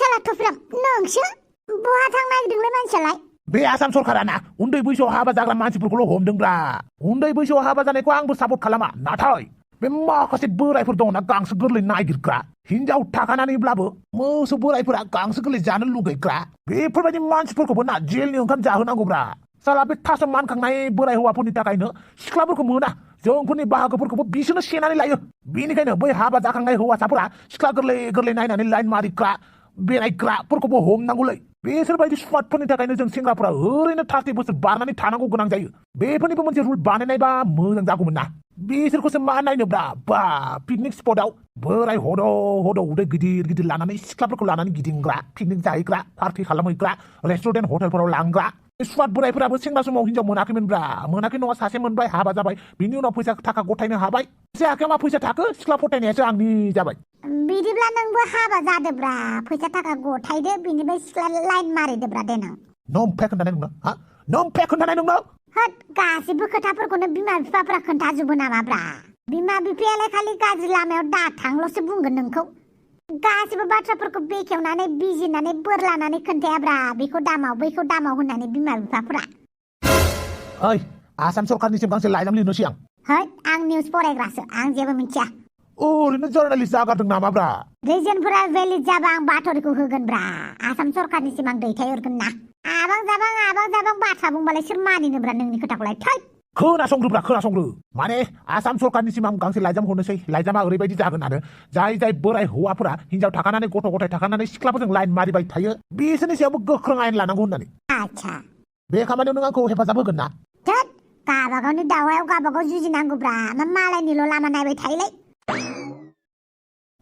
साला थुफ्राम नोंसो बहा थांनो नागिरदोंलै मानसियालाय बे आसाम सरकाराना उन्दै बैसोआव हाबा जाग्रा मानसिफोरखौल' हमदोंब्रा उन्दै बैसोआव हाबा जानायखौ आंबो सापर्ट खालामा नाथाय बे माखासे बोरायफोर दङना गांसो गोरलै नागिरग्रा हिनजाव थाखानानैब्लाबो मोसौ बोरायफोरा गांसो गोरलै जानो लुगैग्रा बेफोरबायदि मानसिफोरखौबो ना जेलनि ओंखाम जाहोनांगौब्रा साला बे थास मानखांनाय बोराय हौवाफोरनि थाखायनो सिख्लाफोरखौ मोना जोंफोरनि बाहागोफोरखौबो बिसोरनो सेनानै लायो बेनिखायनो बै हाबा जाखांनाय हौवासाफोरा सिख्ला गोरलै गोरलै नायनानै लाइन मारिग्रा बेरायग्राफोरखौबो हमनांगौलै बेसोरबायदि स्मार्टफोरनि थाखायनो जों सेंग्राफोरा ओरैनो 30 बोसोर बारनानै थानांगौ गोनां जायो बेफोरनिबो मोनसे रुल बानायनायबा मोजां जागौमोन ना बिसोरखौसो मा नायनोब्रा बा पिकनिक स्पटआव बोराय हद' हद' उदै गिदिर गिदिर लानानै सिख्लाफोरखौ लानानै गिदिंग्रा पिकनिक जाहैग्रा पार्टि खालामहैग्रा रेस्टुरेन्ट हटेलफोराव लांग्रा स्मार्ट बोरायफोराबो सेंग्रा समाव हिनजाव मोनाखैमोनब्रा मोनाखै नङा सासे मोनबाय हाबा जाबाय बिनि उनाव फैसा थाखा गथायनो हाबाय एसे आखायाव मा फैसा थाखो सिख्ला फथायनायासो आंनि जाबाय बिदिब्ला नोंबो हाबा जादोब्रा फैसा थाखा गथायदो बिनिफ्राय सिख्ला लाइन मारिदोब्रा देनां नंखाय खोन्थानाय नोंनो हा नंखाय खोन्थानाय नोंनो होद गासिबो खोथाफोरखौनो बिमा बिफाफ्रा खोन्थाजोबो नामाब्रा बिमा बिफायालाय खालि गाज्रि लामायाव दाथांल'सो बुंगोन नोंखौ गासिबो बाथ्राफोरखौ बेखेवनानै बिजिरनानै बोर लानानै खोन्थायाब्रा बेखौ दामाव बैखौ दामाव होननानै बिमा बिफाफ्रा ओइ आसाम सरकारनिसिम गांसे लाइजाम लिरनोसै आं होद आं निउस फरायग्रासो आं जेबो मिथिया ओरैनो जार्नालिस्ट जागारदों नामाब्रा रिजनफोरा भेलिड जाबा आं बाथ'रिखौ होगोनब्रा आसाम सरकारनिसिम आं दैथायहरगोन ना आबां जाबां बाथ्रा बुंबालाय सोर मानिनोब्रा नोंनि खोथाखौलाय थै खोनासंग्रो माने आसाम सरकारनिसिम आं गांसे लाइजाम हरनोसै लाइजामा ओरैबायदि जागोन आरो जाय बोराय हौवाफोरा हिनजाव थाखानानै गथ' गथाय थाखानानै सिख्लाफोरजों लाइन मारिबाय थायो बिसोरनि सायावबो गोख्रों आयेन लानांगौ होननानै आच्छा बे खामानियाव नों आंखौ हेफाजाब होगोन ना थोद गाबागावनि दावायाव गाबागाव जुजिनांगौब्रा मा मालायनिल' लामा नायबाय थायोलै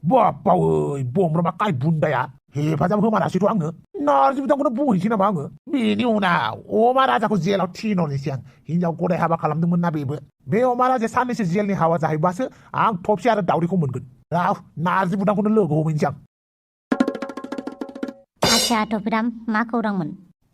बापावै बमब्रमा काय बुन्दाया हेफाजाब होमारासैथ' आङो नारजि बिदांखौनो बुंहैसै नामा आङो बेनि उनाव अमा राजाखौ जेलाव थिनहरनोसै आं हिनजाव गदाय हाबा खालामदोंमोन ना बेबो बे अमा राजाया साननैसो जेलनि हावा जाहैबासो आं थबसे आरो दावदैखौ मोनगोन राव नारजि बुदांखौनो लोगो हमहैनोसै आं आच्छा थफिराम मा खौरांमोन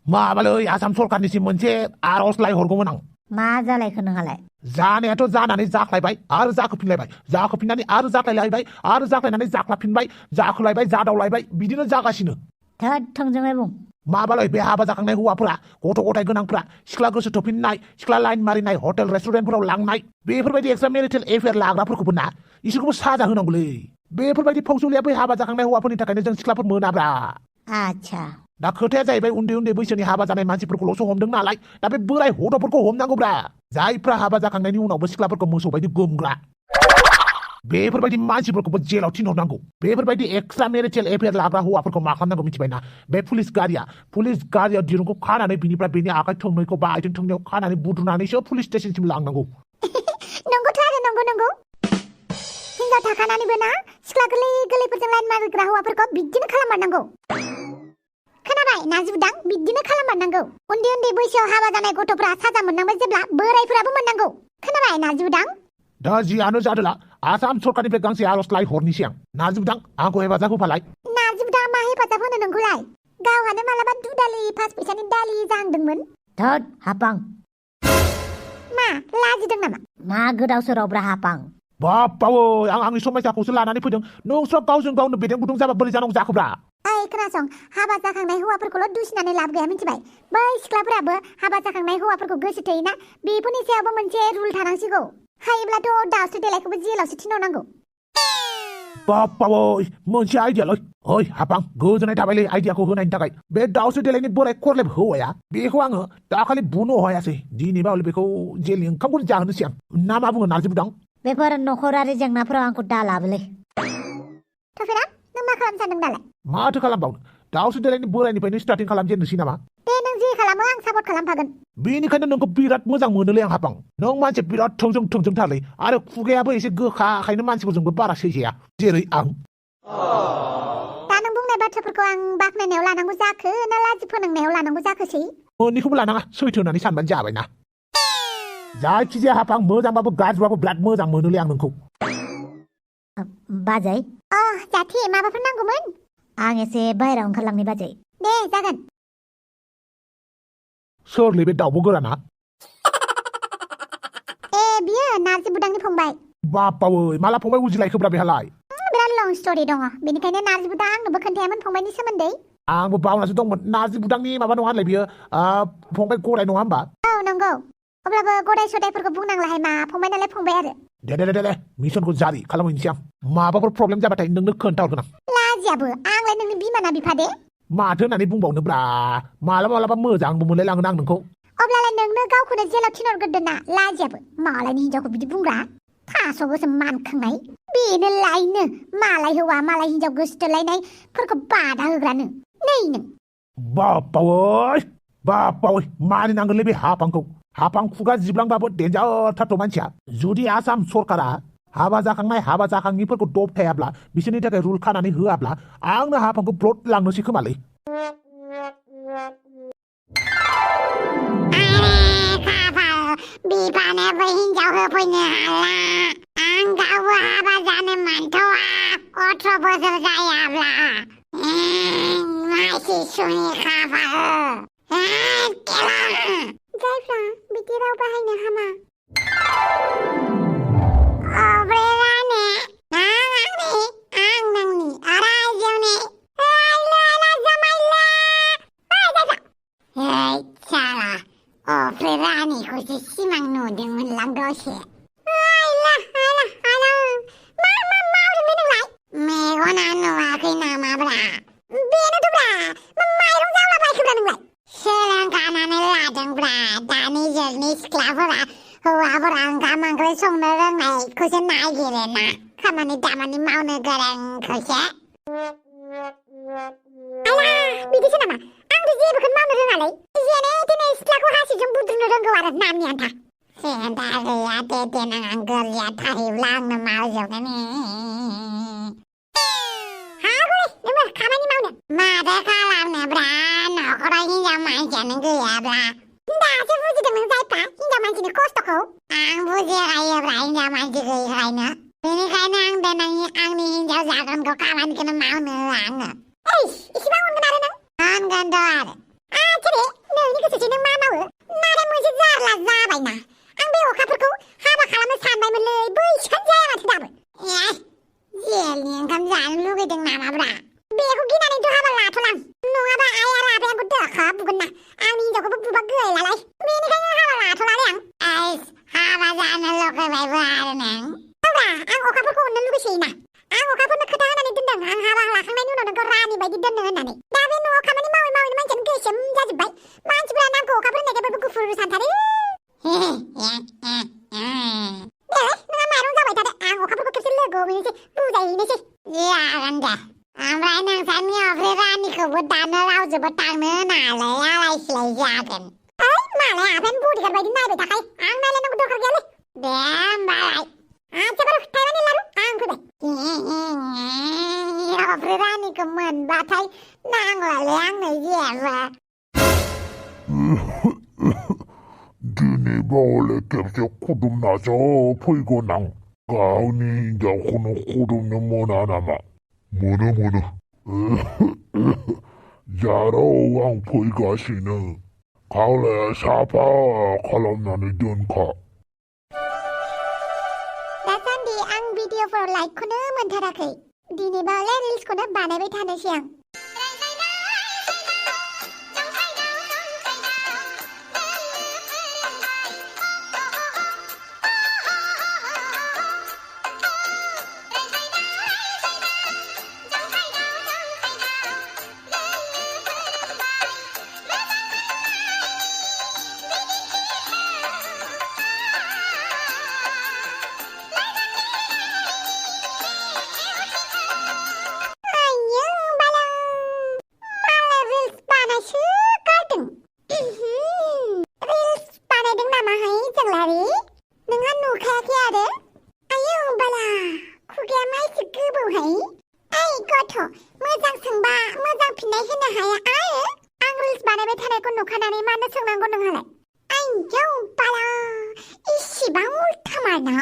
माबालै आसाम सरकारनिसिम मोनसे आर'जलाइ हरगौमोन आं मा जालायखो नोंहालाय जानायाथ' जानानै जाख्लायबाय आरो जाखोफिनलायबाय जाखोफिननानै आरो जाख्लायलायबाय आरो जाख्लायनानै जाख्लाफिनबाय जाखोलायबाय जादावलायबाय बिदिनो जागासिनो थोद थोंजोङै बुं माबालै बे हाबा जाखांनाय हौवाफोरा गथ' गथाय गोनांफ्रा सिख्ला गोसो थोफिननाय सिख्ला लाइन मारिनाय हटेल रेस्टुरेन्टफोराव लांनाय बेफोरबायदि एक्सट्रा मेरिटेल एफेयार लाग्राफोरखौबो ना इसोरखौबो साजा होनांगौलै बेफोरबायदि फावसुलिया बै हाबा जाखांनाय हौवाफोरनि थाखायनो जों सिख्लाफोर मोनाब्रा आच्छा दा खोथाया जाहैबाय उन्दै बैसोनि हाबा जानाय मानसिफोरखौल'सो हमदों नालाय दा बे बोराय हद'फोरखौ हमनांगौब्रा जायफ्रा हाबा जाखांनायनि उनावबो सिख्लाफोरखौ मोसौ बायदि गोमग्रा बेफोरबायदि मानसिफोरखौबो जेलाव थिनहरनांगौ बेफोरबायदि एक्सट्रा मेरिटेल एफेयार लाग्रा हौवाफोरखौ मा खालामनांगौ मिथिबायना बे पुलिस गारियाव दिरुंखौ खानानै बिनिफ्राय बेनि आखाइ थोंनैखौ बा आथिं थोंनैयाव खानानै बुद्रुनानैसो पुलिस स्टेशनसिम लांनांगौ नंगौथ' आरो नंगौ हिनजाव थाखानानैबो ना सिख्ला गोरलैफोरजों लाइन मारिग्रा हौवाफोरखौ बिदिनो खालाममारनांगौ खोनाबाय नाजिबुदां बिदिनो खालाममारनांगौ उन्दै बैसोआव हाबा जानाय गथ'फ्रा साजा मोननांबाय जेब्ला बोरायफोराबो मोननांगौ खोनाबाय नाजिबुदां दा जियानो जादोला आसाम सरकारनिफ्राय गांसे आर'जलाइ हरनोसै आं नाजिबुदां आंखौ हेफाजाब होफालाय नाजिबुदां मा हेफाजाब होनो नोंखौलाय गावहानो मालाबा दुदालि 5 फैसानि दालि जाहांदोंमोन थोद हापां मा लाजिदों नामा मा गोदाव सोरावब्रा हापां बापावै आं आंनि समस्याखौसो लानानै फैदों नोंस्रा गावजों गावनो बेदें गुदुं जाबा बोरै जानांगौ जाखोब्रा ओइ खोनासं हाबा जाखांनाय हौवाफोरखौल' दुसिनानै लाब गैया मिथिबाय बै सिख्लाफोराबो हाबा जाखांनाय हौवाफोरखौ गोसो थोयोना बेफोरनि सायावबो मोनसे रुल थानांसिगौ हायोब्लाथ' दावस्रि देलायखौबो जेलावसो थिनहरनांगौ बापावै मोनसे आइडियालै ओइ हापां गोजोननाय थाबायलै आइडियाखौ होनायनि थाखाय बे दावस्रि देलायनि बोराय खरलेब हौवाया बेखौ आङो दाखालि बुनो हायासै दिनैबा हले बेखौ जेलनि ओंखामखौनो जाहोनोसै आं ना मा बुङो नारजिबुदां बेफोर नखरारि जेंनाफोराव आंखौ दा लाबोलै थफिरा नों मा खालामनो सानदों दालाय माथो खालामबावनो दावस्रि देलायनि बोरायनिफ्रायनो स्टार्टिं खालामजेननोसै नामा दे नों जे खालामो आं सापर्ट खालामफागोन बेनिखायनो नोंखौ बिराद मोजां मोनोलै आं हापां नों मानसि बिराद थोंजोंथारलै आरो खुगायाबो एसे गोखाखायनो मानसिफोरजोंबो बारा सैजाया जेरै आं दा नों बुंनाय बाथ्राफोरखौ आं बाख्नायनायाव लानांगौ जाखो ना लाजि फोनांनायाव लानांगौ जाखोसै मोननैखौबो लानाङा सैथो होननानै सानबानो जाबायना जायखिजाया हापां मोजांबाबो गाज्रिबाबो बिराद मोजां मोनोलै आं नोंखौ बाजै जाथि माबाफोर नांगौमोन आं एसे बाहेरायाव ओंखारलांनि बाजै दे जागोन सोरलै बे दाउब' गोराना बियो नारजिबुदांनि फंबाय बापावै माला फंबाय उजिलायखोब्रा बेहालाय बिराद लं स्ट'रि दङ बेनिखायनो नार्जि बुदा आंनोबो खोन्थायामोन फंबायनि सोमोन्दै आंबो बावनासो दंमोन नार्जि बुदांनि माबा नङा होनलाय बियो फंबाय गराय नङा होमबा औ नंगौ अब्लाबो गदाय सदायफोरखौ बुंनांलाहाय मा फंबाय नालाय फंबाय आरो दे मिशनखौ जारि खालामहैनोसै आं माबाफोर प्रब्लेम जाबाथाय नोंनो खोन्थाहरगोन आं लाजियाबो आंलाय नोंनि बिमाना बिफा दे माथो होननानै बुंबावनोब्रा मालाबा मोजांबो मोनलायलाङोना आं नोंखौ अब्लालाय नोंनो गावखौनो जेलाव थिनहरग्रोदो ना लाजियाबो मालायनि हिनजावखौ बिदि बुंग्रा थास' गोसोम मानखांनाय बेनो लायनो मालाय हौवा मालाय हिनजाव गोसोथोलायनायफोरखौ बादा होग्रानो नै नों बापावै मानिनांगोनलै बे हाफां खुगा जिब्लांबाबो डेन्जारथारथ' मानसिया जुदि आसाम सरकारा हाबा जाखांनाय हाबा जाखाङिफोरखौ दबथायाब्ला बिसोरनि थाखाय रुल खानानै होआब्ला आंनो हाफांखौ ब्लड लांनोसै खोमालै बिफानोबो हिनजाव होफैनो हाला आं गावबो हाबा जानो मोनथ'वा 18 बोसोर जायाब्ला मानसि सुनि खाफाल जायफ्रा बिदि राव बाहायनो हामा रानिखौसो सिमां नुदोंमोनलां दसे मेगना नुवाखै नामाब्रा बेनोथ'ब्रा माइरं जावलाबायखोब्रा नोंलाय सोलोंखानानै लादोंब्रा दानि जुगनि सिख्लाफोरा हौवाफोरा ओंखाम ओंख्रि संनो रोंनायखौसो नागिरोना खामानि दामानि मावनो गोरोंखौसो बिदिसो नामा आंथ' जेबोखौनो मावनो रोङालै जेने थेने सिख्लाखौ हासिबजों बुद्रुनो रोंगौ आरो नामनि आन्था सिन्था गैया दे देनां आं गोरलैया थाहैब्ला आंनो मावजोबगोन हागौलै नोंबो खामानि मावनो माथो खालामनोब्रा न'खराव हिनजाव मानसियानो गैयाब्ला दासो बुजिदों नों जायफ्रा हिनजाव मानसिनि खस्थ'खौ आं बुजिखायोब्रा हिनजाव मानसि गैयिखायनो बेनिखायनो आं देनां आंनि हिनजाव जागोनखौ खामानिखौनो मावनो होआ आङो इसिबां अनगोन आरो नों अनगोनथ' आरो आच्छा दे नोंनि गोसोसै नों मा मावो नाथाय मोनसे जारला जाबायना आं बे अखाफोरखौ हाबा खालामनो सानबायमोनलै बैसोआनो जाया माथो दाबो जेलनि ओंखाम जानो लुगैदों नामाब्रा बेखौ गिनानैथ' हाबा लाथ'लां नङाबा आइ आरो आफाया आंखौ दोखा बुगोन ना आंनि हिनजावखौबो बुबा गैलालाय बेनिखायनो हाबा लाथ'लालै आं हाबा जानो लुगैबायबो आरो नों औब्रा आं अखाफोरखौ अननो लुगैसोयोना आं अखाफोरनो खोथा होनानै दोनदों आं हाबा लाखांनायनि उनाव नोंखौ रानि बायदि दोननो होननानै दा बे न'आव खामानि मावै मावैनो मानसियानो गोसोम जाजोब्बाय मानसिफोरा नामखौ अखाफोर होननायखाय बयबो गुफुर सानथारो नोंहा माइरं जाबाय थादो आं अखाफोरखौ खेबसे लोगो हमहैनोसै बुजायहैनोसै जागोन दे ओमफ्राय नोंसानि अफ्रि रानिखौबो दानो रावजोंबो थांनो होनालाय आलाय सिलाय जागोन मालाय आफायानो बडिगार्ड बायदि नायबाय थाखायो आं नायलायनांगौ दरखार गैयालै दे होमबालाय आच्छा बारु थाइबानि लारु आं फैबाय अफ्रि रानिखौ मोनबाथाय नांलालै आंनो जेबो दिनै बावले खेबसे खुदुमनासो फैगोन आं गावनि हिनजावखौनो खुदुमनो मोना नामा मोनो जाराव आं फैगासिनो खावलाया साफा खालामनानै दोनखा दासान्दि आं भिडिअफोराव लाइकखौनो मोनथाराखै दिनैबालाय रिल्सखौनो बानायबाय थानोसै आं मोजां सोंबा मोजां फिननाय होनो हाया आरो आं रिल्स बानायबाय थानायखौ नुखानानै मानो सोंनांगौ नोंहालाय आयौ बाला इसिबां उल्थामारना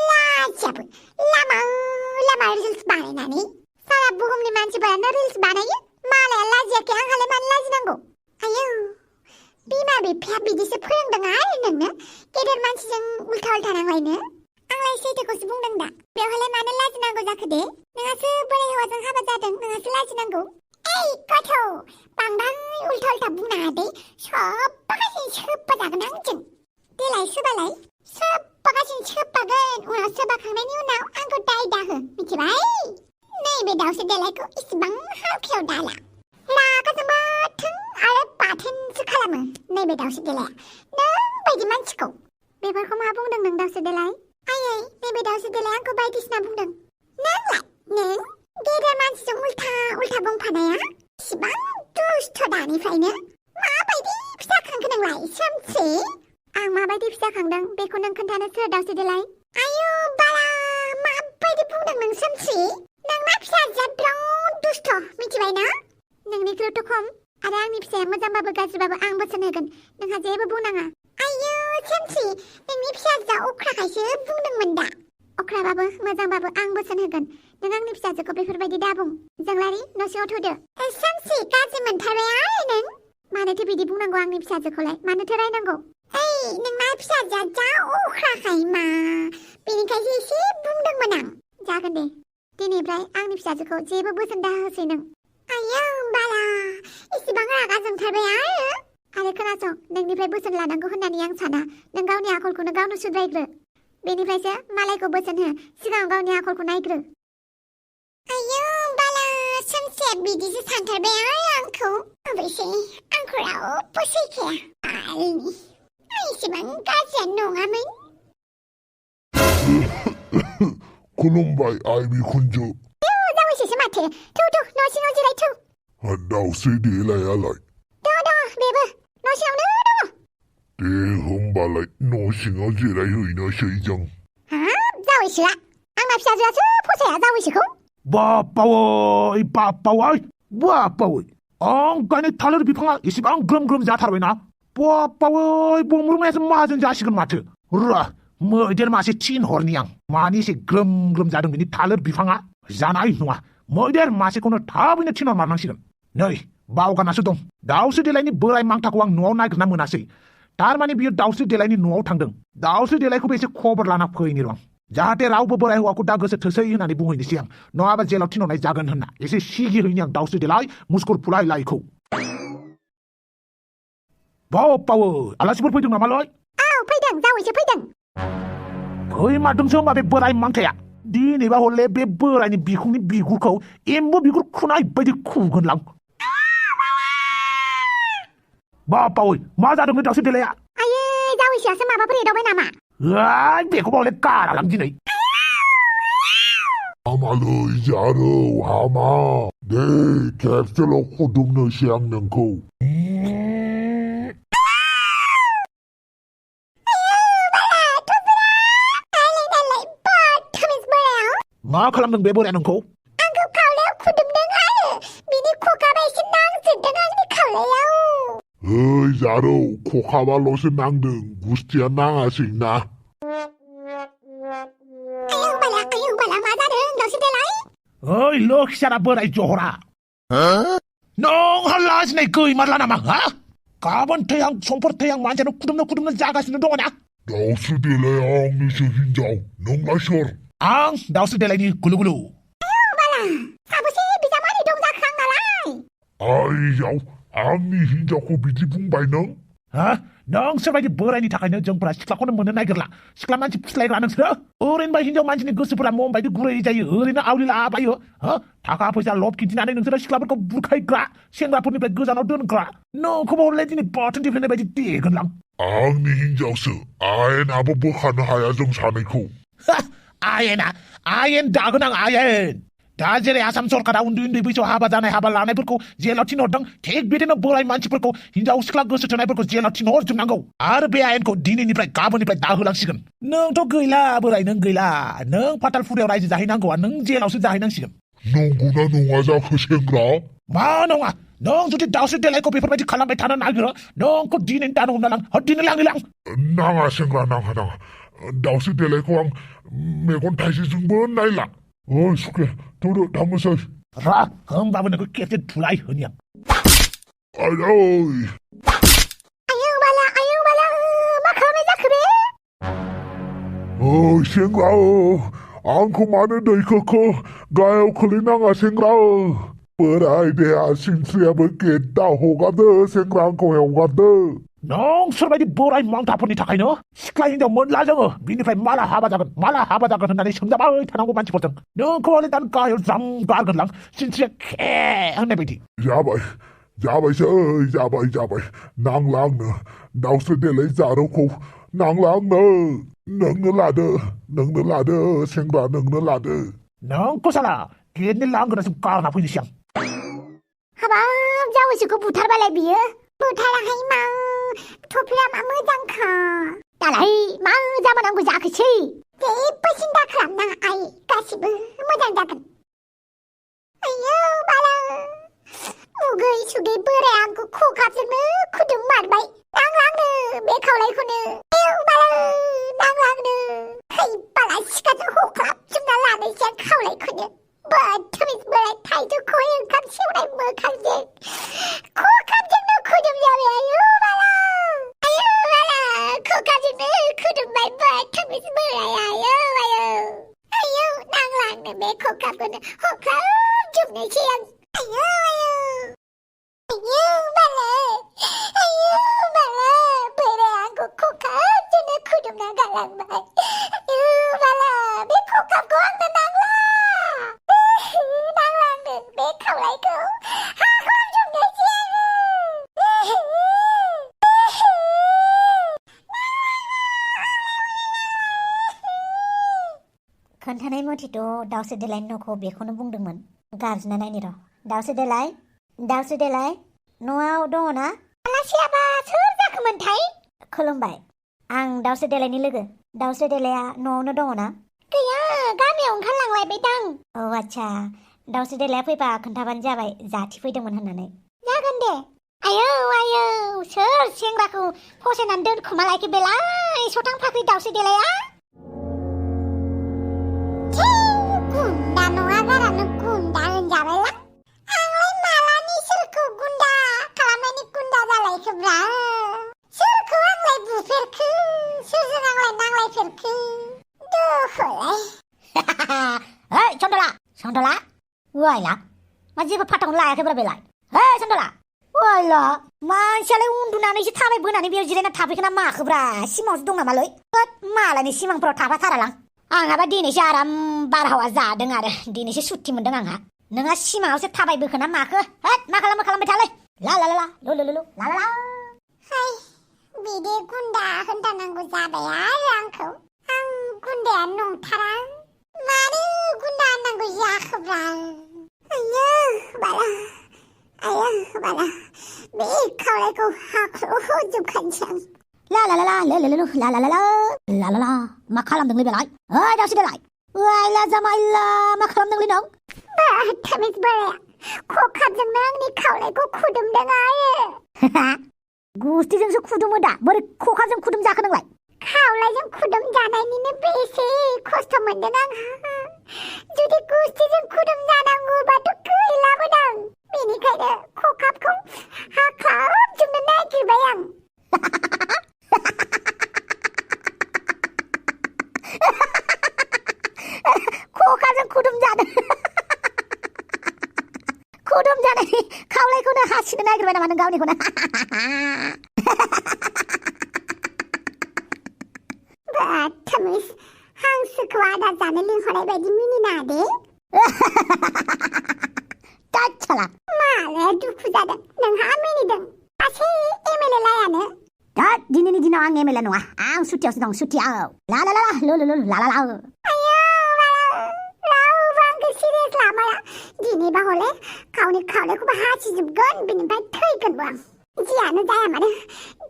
लाजियाबो लामा रिल्स बानायनानै सारा बुहुमनि मानसिफोरानो रिल्स बानायो मालाया लाजियाखै आंहालाय मानो लाजिनांगौ आयौ बिमा बिफाया बिदिसो फोरोंदों आरो नोंनो गेदेर मानसिजों उल्था नांलायनो आंलाय सैथोखौसो बुंदों दा बेवहायलाय मानो लाजिनांगौ जाखो दे नोंहासो बोराय हौवाजों हाबा जादों नोंहासो लाजिनांगौ ओइ गथ' बांद्राय उल्था उल्था बुंनाङा दे सबबागासिनो सोबबाजागोन आंजों देलाय सोबालाय सबबागासिनो सोबबागोन उनाव सोबाखांनायनि उनाव आंखौ दाय दाहो मिथिबाय नैबे दाउसो देलायखौ इसिबां हावखायाव दाला रागाजोंबो थों आरो बाथोनसो खालामो नैबे दाउसो देलाया नों बायदि मानसिखौ बेफोरखौ मा बुंदों नों दाउसो देलाय आयै नैबे दाउसो देलाय आंखौ बायदिसिना बुंदों नोंलाय नों गेदेर मानसिजों उल्था उल्था बुंफानाया इसिबां दुस्थ' दानिफ्रायनो माबायदि फिसा खांखो नोंलाय सोमसे आं माबायदि फिसा खांदों बेखौ नों खोन्थानो सोर दाउसो देलाय आयु बाला माबायदि बुंदों नों सोमसे नोंना फिसाजोआ बिराद दुस्थ' मिथिबाय ना नोंनिख्रुइथ' खम आरो आंनि फिसाया मोजांबाबो गाज्रिबाबो आं बोसोन होगोन नोंहा जेबो बुंनाङा आयु सोमसे नोंनि फिसाजोआ अख्राखायसो बुंदोंमोन दा अख्राबाबो मोजांबाबो आं बोसोन होगोन नों आंनि फिसाजोखौ बेफोरबायदि दाबुं जोंलारि न' सिङाव थुदो सोमसे गाज्रि मोनथारबाय आरो नों मानोथो बिदि बुंनांगौ आंनि फिसाजोखौलाय मानोथो रायनांगौ ओइ नोंना फिसाजोआ जा अख्राखाय मा बेनिखायसो एसे बुंदोंमोन आं जागोन दे दिनैफ्राय आंनि फिसाजोखौ जेबो बोसोन दाहोसै नों आयौ बाला इसिबां रागा जोंथारबाय आरो खोनासं नोंनिफ्राय बोसोन लानांगौ होननानै आं साना नों गावनि आखलखौनो गावनो सुद्रायग्रो बेनिफ्रायसो मालायखौ बोसोन हो सिगाङाव गावनि आखलखौ नायग्रो आयौ बाला सोमसे बिदिसो सानथारबाय आंखौ अबयसे आंखौ रावबो सैखाया बालनि आं इसेबां गाज्रियानो नङामोन खुलुमबाय आइ बिखुनजो जावैसोसो माथो थौ न' सिङाव जिराय थौ दाउस्रि देलायालाय दङ बेबो न' सिङावनो दङ दे होमबालाय न' सिङाव जिरायहैनोसै जों हाब जावैसोआ आंना फिसाजोआसो फसाया जावैसोखौ बाप्पावै आं गायनाय थालिर बिफाङा एसेबां ग्रोम ग्रोम जाथारबायना बाप्पावै बमरुमायासो माहाजोन जासिगोन माथो र मैदेर मासे थिनहरनि आं मानि एसे ग्रोम ग्रोम जादों बिनि थालिर बिफाङा जानाय नङा मैदेर मासेखौनो थाबैनो थिनहरमारनांसिगोन नै बावगारनासो दं दाउस्रि देलायनि बोराय मांथाखौ आं न'आव नागिरना मोनासै थारमाने बियो दाउस्रि देलायनि न'आव थांदों दाउस्रि देलायखौबो एसे खबर लाना फैनि र' जाहाथे रावबो बोराय हौवाखौ दा गोसो थोसै होननानै बुंहैनोसै आं नङाबा जेलाव थिनहरनाय जागोन होनना एसे सिगिहैनि आं दाउस्रि देलाय मुस्कुर फुलाय लायखौ बाप्पावै आलासिफोर फैदों नामालै औ फैदों जावैसो फैदों फैमारदोंसो होमबा बे बोराय मांथाया दिनैबा हले बे बोरायनि बिखुंनि बिगुरखौ एम्बु बिगुर खुनाय बायदि खुगोनलां बाप्पावै मा जादों बे दाउस्रि देलाया आयै जावैसोआसो माबाफोर एदावबाय नामा बेखौबा हले गारालां दिनै हामालै जारौ हामा दे खेबसेल' खुदुमनोसै आं नोंखौ मा खालामदों बे बोराया नोंखौ आंखौ खावलायाव खुदुमदों आरो बिनि खखाबा एसे नांजोबदों आंनि खावलायाव ओइ जारौ खखाबाल'सो नांदों गुस्थिया नाङासै ना आयौ बाला मा जादों दाउस्रि देलाय ओइ लोखिसारा बोराय जहरा नोंहा लाजिनाय गैमारला नामा हा गाबोन थैहां समफोर थैहां मानसियानो खुदुमनो जागासिनो दङ ना दाउस्रि देलाया आंनिसो हिनजाव नोंलाय सोर आं दाउस्रि देलायनि गुलुगुलु बाला साबेसे बिजामादै दं जाखो आंनालाय आइयाव आंनि हिनजावखौ बिदि बुंबाय नों नों सोरबायदि बोरायनि थाखायनो जोंफोरा सिख्लाखौनो मोननो नागिरला सिख्ला मानसि फुस्लायग्रा नोंसोरो ओरैनोबा हिनजाव मानसिनि गोसोफोरा मम बायदि गुरै जायो ओरैनो आवलिलाबायो थाखा फैसा लब खिन्थिनानै नोंसोरो सिख्लाफोरखौ बुरखायग्रा सेंग्राफोरनिफ्राय गोजानाव दोनग्रा नोंखौबो हरलाय दिनै बाथोन देफ्लेनाय बायदि देगोनलां आंनि हिनजावसो आयेनाबो बोखानो हाया जों सानैखौ आयेन दागोन आं आयेन दा जेरै आसाम सरकारा उन्दै बैसोआव हाबा जानाय हाबा लानायफोरखौ जेलाव थिनहरदों थिग बिदिनो बोराय मानसिफोरखौ हिनजाव सिख्ला गोसो थोनायफोरखौ जेलाव थिनहरजोबनांगौ आरो बे आयेनखौ दिनैनिफ्राय गाबोननिफ्राय दाहोलांसिगोन नोंथ' गैला बोराय नों गैला नों फातालफुरियाव रायजो जाहैनांगौआ नों जेलावसो जाहैनांसिगोन नंगौना नङा जाखो सेंग्रा मा नङा नों जुदि दाउस्रि देलायखौ बेफोरबायदि खालामबाय थानो नागिरो नोंखौ दिनैनि दानो हमना लां दिनै लां नाङा सेंग्रा नाङा दाउस्रि देलायखौ आं मेगन थाइसेजोंबो नायला सुखे थौदो थांनोसै रा होमबाबो नोंखौ खेबसे धुलाय होनि आं आयौ बाला मा खालामनाय जाखो बे सेंग्रा आंखौ मानो दैखोखो गाहायाव खोलैनाङा सेंग्रा बोराय देहा सिनस्रियाबो गेद्दा हगारदो सेंग्रा आंखौ हगारदो नोंसोरबायदि बोराय मांथाफोरनि थाखायनो सिख्ला हिनजाव मोनला जोङो बिनिफ्राय माला हाबा जागोन होननानै सोंजाबाय थानांगौ मानसिफोरजों नोंखौ हले दान गाहायाव ज्राम गारगोनलां सिनस्रिया खे होननाय बायदि जाबाय नांला आंनो दाउस्रि देलाय जारौखौ नांला आंनो नोंनो लादो सेंग्रा नोंनो लादो नोंखौ साला गेटनि लांगोनासिम गारना फैनोसै आं हाबाब जावैसोखौ बुथारबालाय बियो बुथाराखै मा थफ्ला मा मोजांखा दालाय मा जामानांगौ जाखोसै जेबो सिन्था खालामनाङा आइ गासिबो मोजां जागोन आयौ बाला मुगै सुगै बोराय आंखौ खखाबजोंनो खुदुम मारबाय नांलांनो बे खावलायखौनो आयौ बाला नांलांनो है बाला सिखाजों हख्लाबजोबना लानोसै आं खावलायखौनो बदतमिज बोराय थाइजौखौहाय ओंखाम सेवनाय मोखांजों खखाबजोंनो खुदुम जाबाय आयौ बाला खखाबजोंनो खुदुमबाय बदतमिज बोराय आयौ नांलांनो बे खखाबखौनो हख्लाबजोबनोसै आं आयौ बाला बोराय आंखौ खखाबजोंनो खुदुमना गालांबाय आयौ बाला बे खखाबखौ आंनो नांला नांलांनो बे खावलायखौ हाख्लाबजोबनोसै आङो खोन्थानाय मथेथ' दाउस्रि देलायनि न'खौ बेखौनो बुंदोंमोन गारजिना नायनि र' दाउस्रि देलाय न'आव दङ ना आलासियाबा सोर जाखोमोनथाय खुलुमबाय आं दाउस्रि देलायनि लोगो दाउस्रि देलाया न'आवनो दङ ना गैया गामियाव ओंखारलांलायबाय दां औ आच्छा दाउस्रि देलाया फैबा खोन्थाबानो जाबाय जाथि फैदोंमोन होननानै जागोन दे आयौ सोर सेंग्राखौ फसायनानै दोनखुमा लायखो बेलाय सथां फाख्रि दाउस्रि देलाया गुन्दा नङा गारानो गुन्दा होनजाबायला आंलाय मालानि सोरखौ गुन्दा खालामनायनि गुन्दा जालायखोब्रा सोरखौ आंलाय बुफेरखो सोरजों आंलाय नांलायफेरखो दुखुलाय ओइ सन्दला वाइला मा जेबो फाथाखौनो लायाखैब्रा बेलाय ओइ सन्दला वाइला मानसियालाय उन्दुनानैसो थाबायबोनानै बेयाव जिरायना थाफैखोना माखोब्रा सिमाङावसो दं नामालै होद मालायनि सिमांफोराव थाफाथारालां आंहाबा दिनैसो आराम बारहावा जादों आरो दिनैसो सुत्ति मोनदों आंहा नोंहा सिमाङावसो थाबायबोखोना माखो होद मा खालामबाय थालाय ला हाय बिदि गुन्दा होनथारनांगौ जाबाय आरो आंखौ आं गुन्दाया नंथारा मानो गुन्दा होननांगौ जाखोब्रा आयौ बाला बे खावलायखौ हाख्ल'जोबखानोसै आं मा खालामदोंलै बेलाय ओइ दाउस्रि देलाय वाइला जामाइला मा खालामदोंलै नों बदतमिज बोराया खखाबजोंनो आंनि खावलायखौ खुदुमदों आरो गुस्थिजोंसो खुदुमो दा बोरै खखाजों खुदुम जाखो नोंलाय खावलायजों खुदुम जानायनिनो बेसे खस्थ' मोनदों आंहा जुदि गुस्थिजों खुदुम जानांगौबाथ' गैलामोन आं बेनिखायनो खखाबखौ हाख्लाबजोबनो नागिरबाय आं खखाजों खुदुम जादों खुदुम जानायनि खावलायखौनो हासिनो नागिरबाय नामा नों गावनिखौनो बदतमिज हांसोखौ आदार जानो लिंहरनाय बायदि मिनिनाङा दे दाच्छाला मालाया दुखु जादों नोंहा मिनिदों सासे एमएलए लायानो दा दिनैनि दिनाव आं एमएलए नङा आं सुटियावसो दं सुटियाव ला रावबो आंखौ सिरियास लामाया दिनैबा हले गावनि खावलायखौबो हासिजोबगोन बेनिफ्राय थैगोनबो आं जियानो जाया मानो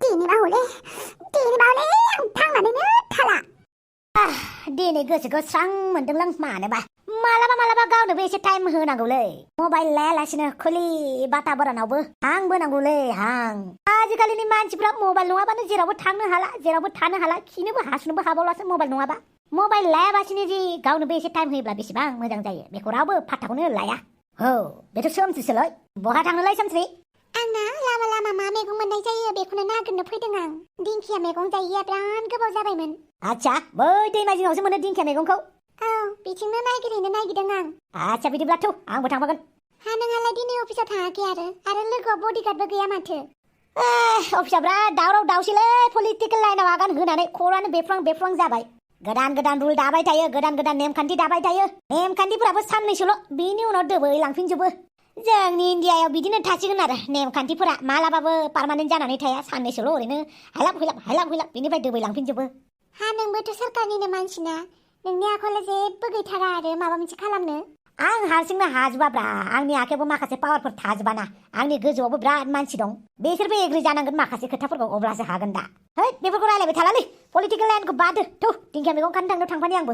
दिनैबा हले आं थांनानैनो थाला दिनै गोसोखौ स्रां मोनदोंलां मानोबा मालाबा गावनोबो एसे टाइम होनांगौलै मबाइल लायालासिनो खुलि बाताबरनावबो हां बोनांगौलै हां आजिखालिनि मानसिफ्रा मबाइल नङाबानो जेरावबो थांनो हाला जेरावबो थानो हाला खिनोबो हासुनोबो हाबावलासो मबाइल नङाबा मबाइल लायाबासिनो जि गावनोबो एसे टाइम होयोब्ला बेसेबां मोजां जायो बेखौ रावबो फात्ताखौनो लाया औ बेथ' सोमस्रिसोलै बहा थांनोलाय सोमस्रि आंना लामा मा मैगं मोननाय जायो बेखौनो नागिरनो फैदों आं दिंखिया मैगं जायैया बिराद गोबाव जाबायमोन आच्छा बै दैमा जिङावसो मोनो दिंखिया मैगंखौ औ बिथिंनो नागिरहैनो नागिरदों आं आच्छा बिदिब्लाथ' आंबो थांफागोन हा नोंहालाय दिनै अफिसाव थाङाखै आरो लोगोआव बडिगार्डबो गैया माथो अफिसा बिराद दावराव दावसिलै पलिटिकेल लाइनाव आगान होनानै खर'आनो बेफ्रां जाबाय गोदान रुल दाबाय थायो गोदान नेमखान्थि दाबाय थायो नेमखान्थिफोराबो साननैसोल' बिनि उनाव दोबै लांफिनजोबो जोंनि इन्डियायाव बिदिनो थासिगोन आरो नेमखान्थिफोरा मालाबाबो पार्मानेन्ट जानानै थाया साननैसोल' ओरैनो हायलाब हुइलाब बिनिफ्राय दोबै लांफिनजोबो हा नोंबोथ' सोरखारनिनो मानसिना नोंनि आखला जेबो गैथारा आरो माबा मोनसे खालामनो आं हारसिंनो हाजोबाब्रा आंनि आखायावबो माखासे पावारफोर थाजोबाना आंनि गोजौआवबो बिराद मानसि दं बिसोरबो एग्रि जानांगोन माखासे खोथाफोरखौ अब्लासो हागोन दा है बेफोरखौ रायलायबाय थालालै पलिटिकेल लाइनखौ बादो थौ दिंखिया मैगं खानो थांनो थांफानि आंबो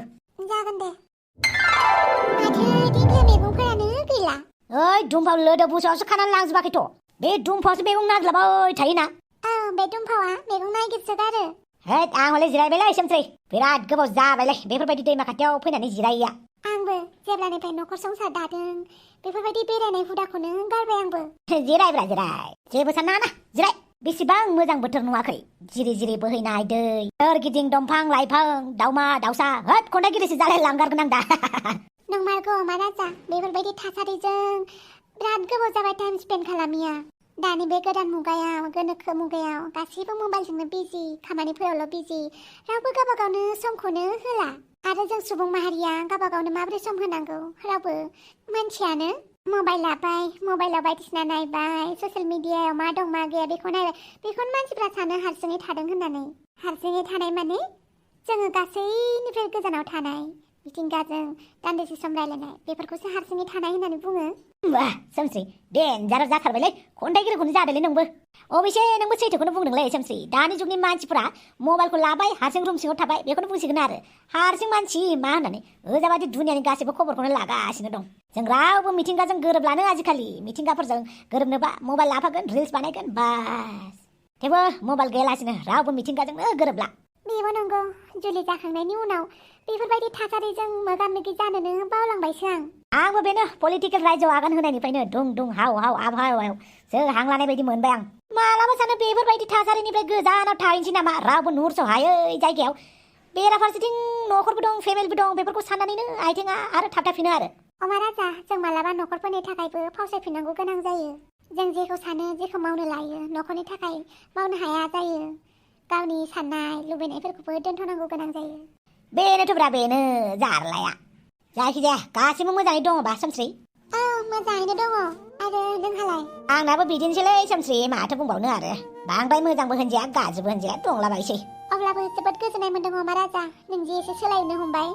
जागोन दे माथो दिंखिया मैगंफोरानो गैला ओइ दुमफाव लोदो बुसावसो खानानै लांजोबाखैथ' बे दुमफावसो मैगं नागिरलाबाय थायोना औ बे दुमफावा मैगं नागिरसोगारो है आं हले जिरायबायलै सोमस्रै बिराद गोबाव जाबायलै बेफोरबायदि दैमा खाथियाव फैनानै जिरायैया आंबो जेब्लानिफ्राय न'खर संसार दादों बेफोरबायदि बेरायनाय हुदाखौनो गारबाय आंबो जिरायब्रा जिराय जेबो साननाङा ना जिराय बेसेबां मोजां बोथोर नुवाखै जिरि बोहैनाय दै सोरगिदिं दंफां लाइफां दाउमा दाउसा होद खन्थाइगिरिसो जालाय लांगारगोन आं दा नंमारगौ महाराजा बेफोरबायदि थासारिजों बिराद गोबाव जाबाय टाइम स्पेन्ड खालामिया दानि बे गोदान मुगायाव गोनोखो मुगायाव गासैबो मबाइलजोंनो बिजि खामानिफोरावल' बिजि रावबो गावबा गावनो समखौनो होला आरो जों सुबुं माहारिया गावबा गावनो माबोरै सम होनांगौ रावबो मानसियानो मबाइल लाबाय मबाइलाव बायदिसिना नायबाय ससियेल मिडियायाव मा दं मा गैया बेखौ नायबाय बेखौनो मानसिफ्रा सानो हारसिङै थादों होननानै हारसिङै थानाय माने जोङो गासैनिफ्राय गोजानाव थानाय मिथिंगाजों दान्दिसे सम रायलायनाय बेफोरखौसो हारसिङै थानाय होननानै बुङो वाह सोमस्रि देनजार जाथारबायलै खन्थाइगिरिखौनो जादोलै नोंबो अबेसे नोंबो सैथोखौनो बुंदोंलै सोमस्रि दानि जुगनि मानसिफोरा मबाइलखौ लाबाय हारसिं रुम सिङाव थाबाय बेखौनो बुंसिगोन आरो हारसिं मानसि मा होननानै ओजाबादि दुनियानि गासैबो खबरखौनो लागासिनो दं जों रावबो मिथिंगाजों गोरोबलानो आजिखालि मिथिंगाफोरजों गोरोबनोबा मबाइल लाफागोन रिल्स बानायगोन बास थेवबो मबाइल गैयालासिनो रावबो मिथिंगाजोंनो गोरोबला बेबो नंगौ जुलि जाखांनायनि उनाव बेफोरबायदि थासारिजों मोगा मोगि जानोनो बावलांबायसो आंबो बेनो पलिटिकेल रायजोआव आगान होनायनिफ्रायनो दुं हाव आबहावायाव हां लानाय बायदि मोनबाय आं मालाबा सानो बेफोरबायदि थासारिनिफ्राय गोजानाव थाहैनोसै नामा रावबो नुहुरस'हायै जायगायाव बेराफारसेथिं न'खरबो दं फेमिलिबो दं बेफोरखौ साननानैनो आथिङा आरो थाबथाफिनो आरो महाराजा जों मालाबा न'खरफोरनि थाखायबो फावसायफिननांगौ गोनां जायो जों जेखौ सानो जेखौ मावनो लायो न'खरनि थाखाय मावनो हाया जायो गावनि साननाय लुबैनायफोरखौबो दोनथ'नांगौ गोनां जायो बेनोथ'ब्रा बेनो जारलाया जायखिजाया गासिबो मोजाङै दङबा सोमस्रि औ मोजाङैनो दङ आरो नोंहालाय आंनाबो बिदिनोसैलै सोमस्रि माथो बुंबावनो आरो बांद्राय मोजांबो होनजाया गाज्रिबो होनजाया दंलाबायसै अब्लाबो जोबोद गोजोननाय मोनदों महाराजा नों जे एसे सोलायनो हमबाय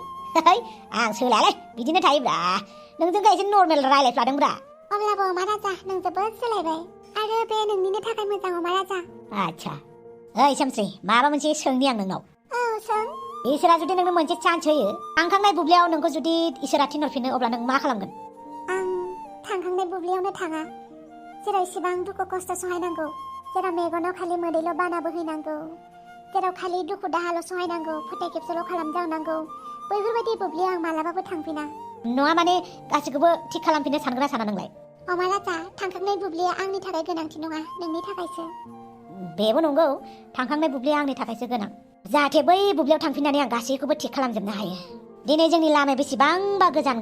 है आं सोलायालै बिदिनो थायोब्रा नोंजों एसे नर्मेल रायलायफ्लादोंब्रा अब्लाबो महाराजा नों जोबोद सोलायबाय आरो बे नोंनिनो थाखाय मोजां महाराजा आच्छा ओइ सोमस्रि माबा मोनसे सोंनि आं नोंनाव औ सों इसोरा जुदि नोंनो मोनसे चान्स होयो थांखांनाय बुब्लियाव नोंखौ जुदि इसोरा थिनहरफिनो अब्ला नों मा खालामगोन आं थांखांनाय बुब्लियावनो थाङा जेराव इसिबां दुखु खस्थ' सहायनांगौ जेराव मेगनाव खालि मोदैल' बाना बोहैनांगौ जेराव खालि दुखु दाहाल' सहायनांगौ फोथाय खेबसेल' खालामजावनांगौ बैफोरबायदि बुब्लियाव आं मालाबाबो थांफिना नङा माने गासैखौबो थिग खालामफिननो सानग्रा साना नोंलाय महाराजा थांखांनाय बुब्लिया आंनि थाखाय गोनांथि नङा नोंनि थाखायसो बेबो नंगौ थांखांनाय बुब्लिया आंनि थाखायसो गोनां जाहाथे बै बुब्लियाव थांफिननानै आं गासैखौबो थिग खालामजोबनो हायो दिनै जोंनि लामाया बेसेबांबा गोजान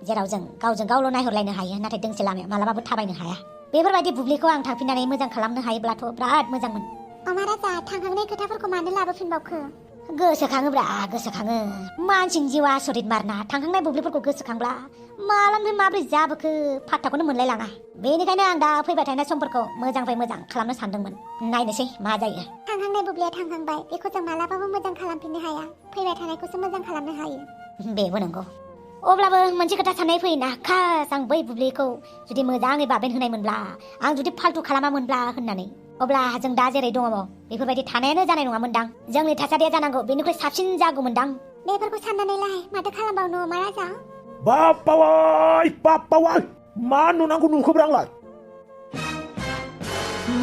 जेराव जों गावजों गावल' नायहरलायनो हायो नाथाय दोंसे लामायाव मालाबाबो थाबायनो हाया बेफोरबायदि बुब्लिखौ आं थांफिननानै मोजां खालामनो हायोब्लाथ' बिराद मोजांमोन महाराजा थांखांनाय खोथाफोरखौ मानो लाबोफिनबावखो गोसोखाङोब्रा गोसोखाङो मानसिनि जिउआ आसरित मारना थांखांनाय बुब्लिफोरखौ गोसोखांब्ला मालानिफ्राय माब्रै जाबोखो फात्ताखौनो मोनलायलाङा बेनिखायनो आं दा फैबाय थानाय समफोरखौ मोजांनिफ्राय मोजां खालामनो सानदोंमोन नायनोसै मा जायो थांखांनाय बुब्लिया थांखांबाय बेखौ जों मालाबाबो मोजां खालामफिननो हाया फैबाय थानायखौसो मोजां खालामनो हायो बेबो नंगौ अब्लाबो मोनसे खोथा साननाय फैयोना खास आं बै बुब्लिखौ जुदि मोजाङै बाबेन होनाय मोनब्ला आं जुदि फाल्थु खालामामोनब्ला होननानै अब्ला जों दा जेरै दङ बेफोरबायदि थानायानो जानाय नङामोनदां जोंनि थासारिया जानांगौ बेनिख्रुइ साबसिन जागौमोनदां बेफोरखौ साननानैलाय माथो खालामबावनो महाराजा बाप्पावाय मा नुनांगौ नुखोब्रा आंलाय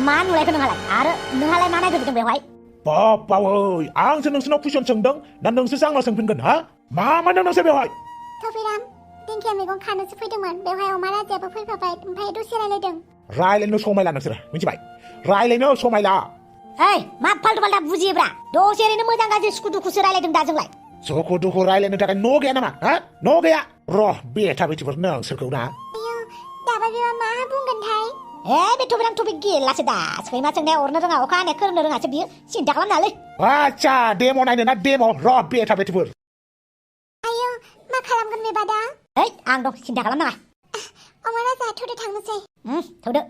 मा नुलायखो नोंहालाय आरो नोंहालाय मा नायग्रोदों बेवहाय बाप्पावै आंसो नोंसोरनाव कुइसन सोंदों ना नोंसोरसो आंनाव सोंफिनगोन हा मा मोनदों नोंसोर बेवहाय थफिराम दिंखिया मैगं खानोसो फैदोंमोन बेवहाय महाराजायाबो फैफाबाय ओमफ्राय दसे रायलायदों रायलायनो समायला नोंसोरो मिथिबाय रायलायनो समायला ओइ मा फाल्थु फाल्था बुजियोब्रा दसे ओरैनो मोजां गाज्रि सुखु दुखुसो रायलायदों दा जोंलाय सुखु दुखु रायलायनो थाखाय न' गैया नामा हा न' गैया र' बेथा बेटिफोर नोंसोरखौ ना आयौ दाबा बिमा मा बुंगोनथाय बे थुबिरां थुबि गेलासो दा सैमा सोंनाया अरनो रोङा अखा हानाया खोरोमनो रोङासो बियो सिन्था खालामनाङालै आच्छा डेम' नायनो ना डेम' र' बेथा बेटिफोर आयौ मा खालामगोन बेबा दा आं दं सिन्था खालामनाङा अमारा जाहा थ'दो थांनोसै थौदो